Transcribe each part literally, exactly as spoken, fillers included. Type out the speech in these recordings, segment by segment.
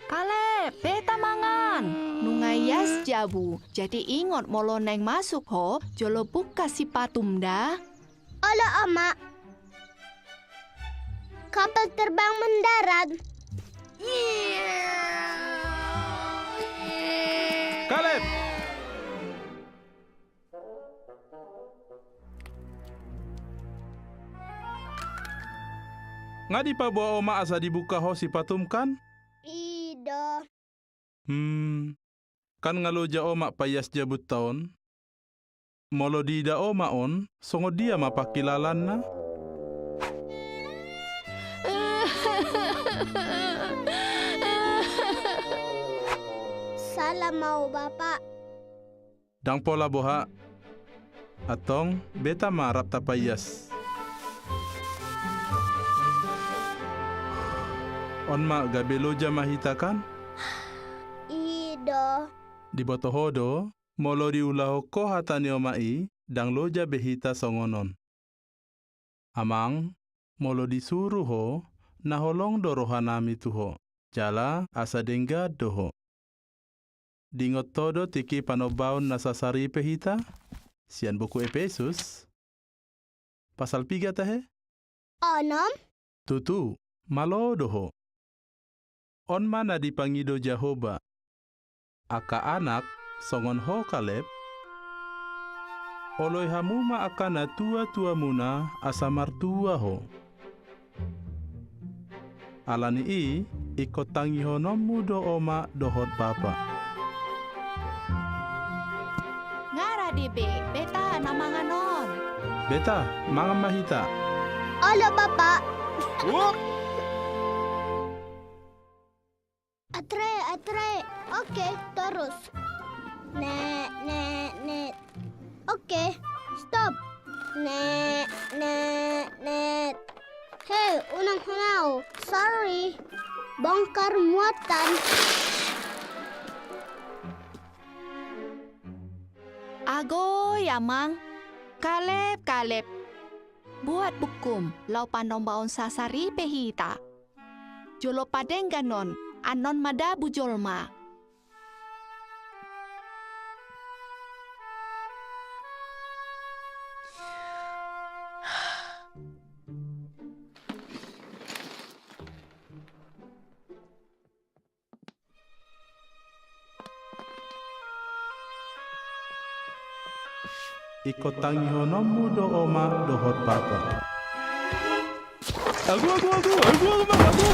Kaleb, beta mangan. Nunga ias jabu, jadi ingot molo naeng masuk ho, jolo buka sipatum da. Olo, Oma. Kapal terbang mendarat. Kaleb! Nga dipaboa oma asa dibuka ho sipatum kan? I do. Hmm, kan nga loja oma paias jabunta on? Molo diida oma on, songon dia ma pangkilalanna? Sala ma ho, Bapa. Ndang pola boha. Antong, beta ma rap tapaias. On ma gabe loja ma hita kan? I do. Diboto ho do, molo diulahon ho hata ni oma i, ndang loja be hita songon on. Amang, molo disuru ho, na holong do rohanami tu ho, jala asa denggan do ho. Diingot ho do tingki panombaon na sasaripe hita? Sian buku Epesus? Pasal piga tahe? Onom. Tutu, malo do ho. On ma na dipangido Jahowa. Angka anak, songon ho Kaleb, oloi hamu ma angka natuatuamuna asa martua ho. Ala ni i, ingkon tangihononmu do oma dohot bapa. Nga rade be, beta na mangan on. Beta, mangan ma hita. Olo, Bapa. Uop! Atre, atre. Oke, torus. Ne, ne, ne. Oke, stop. Ne, ne, ne. Hei, unang honau. Sorry. Bongkar muatan. Agoi, Amang. Kaleb, Kaleb. Buat bukum, laho panombaon sasaripe hita. Jolo padenggan on, annon madabu jolma. Ingkon tangihononmu do oma dohot bapa. Agu, agu, agu, agu, agu, agu.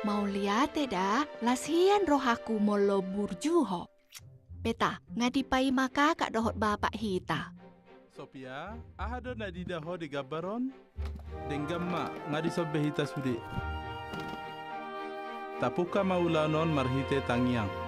Mauliate da, las hian rohangku molo burju ho. Beta, nga dipaima kakak dohot bapak hita. Sofia, aha do na diida ho di gambar on? Denggan ma, nga dison be hita sude. Tapungka ma ulaon on marhite tangiang.